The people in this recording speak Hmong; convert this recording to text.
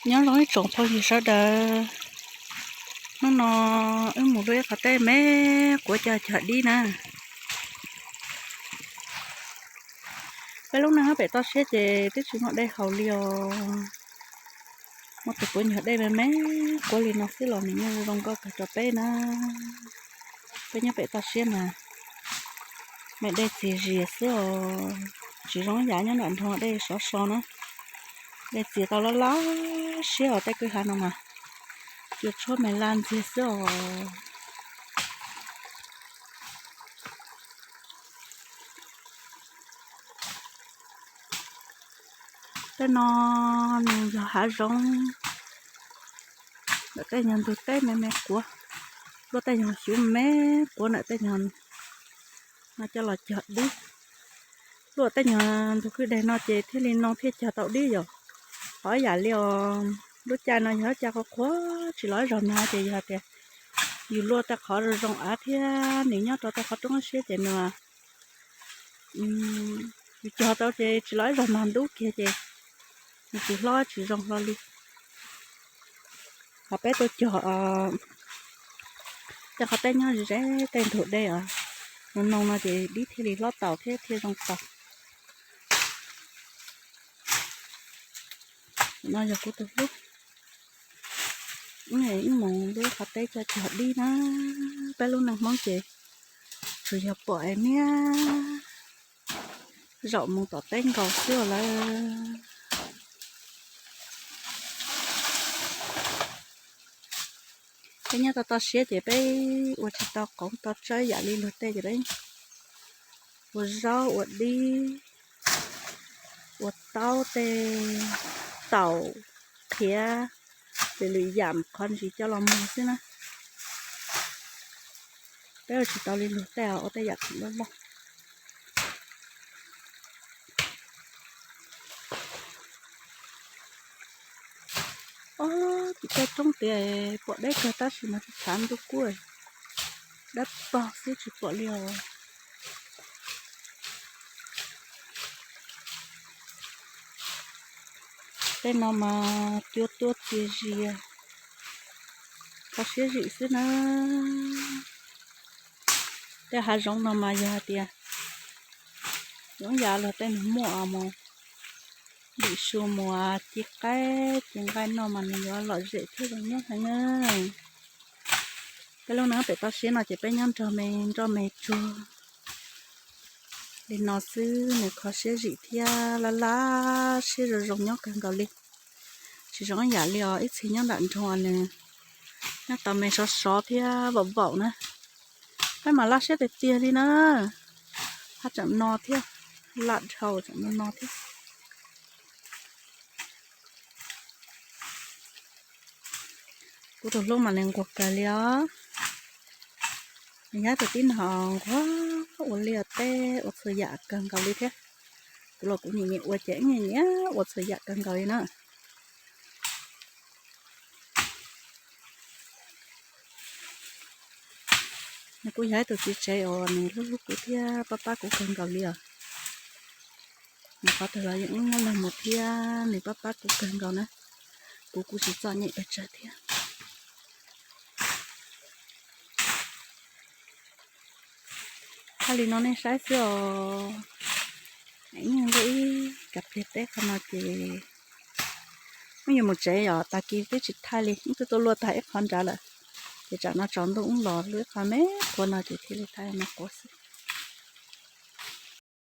Nyob zoo ib tsoom phooj ywg sawv daws, hnub no wb mus luaj ib qhov teb me quav coj cog dib na. Peb lub neej pem toj siab ces twb tsis muaj dej haus li os. Muaj tus puav nyuag dej me me quav li no xwb los nws yeej zoo nkauj kawg rau peb na. Peb nyob pem toj siab mas me dej txias zias xwb os, tsis zoo yav nyob nram nroog dej sov so na. Dej txias tau laj laj siab os, tej kwj ha no mas cua tshuab me laj ntxiag xwb os. Tej no nws yog hav zoov, ntawm tej nyuag ntug teb me me quav, luaj tej nyuag xyuv me quav ntawm tej nyuag no coj los cog dib. Luaj tej nyuag ntug kwj deg no ces thiaj li noo thiaj cog tau dib yom. Qhov ib yam li os, lub caij no yog lub caij qhuav qhuav tsis los ib zaug nag ces yog tias yus luaj tej qhov zoo zoo av thiab nws nyob rau tej qhov roob siab ces nws, yus cog tau ces tsis los ib zaug nag ntub kiag ces nws tsis hlob tsis zoo hlo li. Qhov peb tuaj cog tej qhov teb nyob ze tej ntug dej os, nws noo no ces dib thiaj li hlob taus thiab thiaj zoo taus. No yog kuv tus hlub, wb mus luaj qhov teb coj cog dib na. Peb lub neej Hmoob ces tsuas yog pom es niaj zaum mus tom teb nkaus xwb lawm. Peb nyob toj toj siab ces peb ua tsis tau qoob tau tsawb yam li luag tej ces peb ua zaub ua dib, ua taub tej, taum, qhiav, lwm lwm yam qhov ntsis coj los muag xwb na. Peb ua tsis tau li luag tej ua tej yam khoom loj loj. Ob, tim tej roob tias pom deb kawg tab sis mas tsis tshav ntuj kub, dawb paug xwb tsis pom li os. Tej no mas cua tuaj txias zias, kho siab zim xwb na. Tej hav zoov no mas yog hais tias zoo yav los tej nws muaj mus dim su mus ci qaib ci nqaij noj mas nws yuav lom zem thiab zoo nyob heev na. Peb lub neej pem toj siab no ces peb nyob nrog me nroj me tsuag li no xwb nws kho siab zim thiab laj laj siab zoo zoo nyob kawg nkaus li. Tsis zoo ib yam li os ib txhia nyob nram nroog nws nyob tau me sov sov thiab vaum vaum na. Peb mas laj siab tiag tiag li na. Haj tseem no thiab, laj dhau tseem no no thiab. Kuv tus hlub mas nws nquag kawg li os. Nws yog tus tib neeg nquag ua liaj teb ua txhua yam kawg nkaus li thiab. Kuv los kuv nyiam nyiam ua ces nyiam nyiam ua txhua yam kawg nkaus li na. Nws kuj yog ib tug txiv tsev uas nws hlub hlub kuv thiab pab pab kuv kawg nkaus li os. Nws qhov twg los yeej ib nyuag lag mus thiab nws pab pab kuv kawg nkaus na. Kuv kuj tsis txom nyem pes tsawg thiab. Thaij li no nej saib xwb os. Ib nyuag ntuj ib kab pliag teb qhov no ces wb yuav mus tsev yom, tag kis twb tsis thaij li, wb twb tuaj luaj tag ib qho nrad lawm. Ces tsam no tsaus ntuj wb los luaj ib qho me quav no ces thiaj li thaij me quav xwb.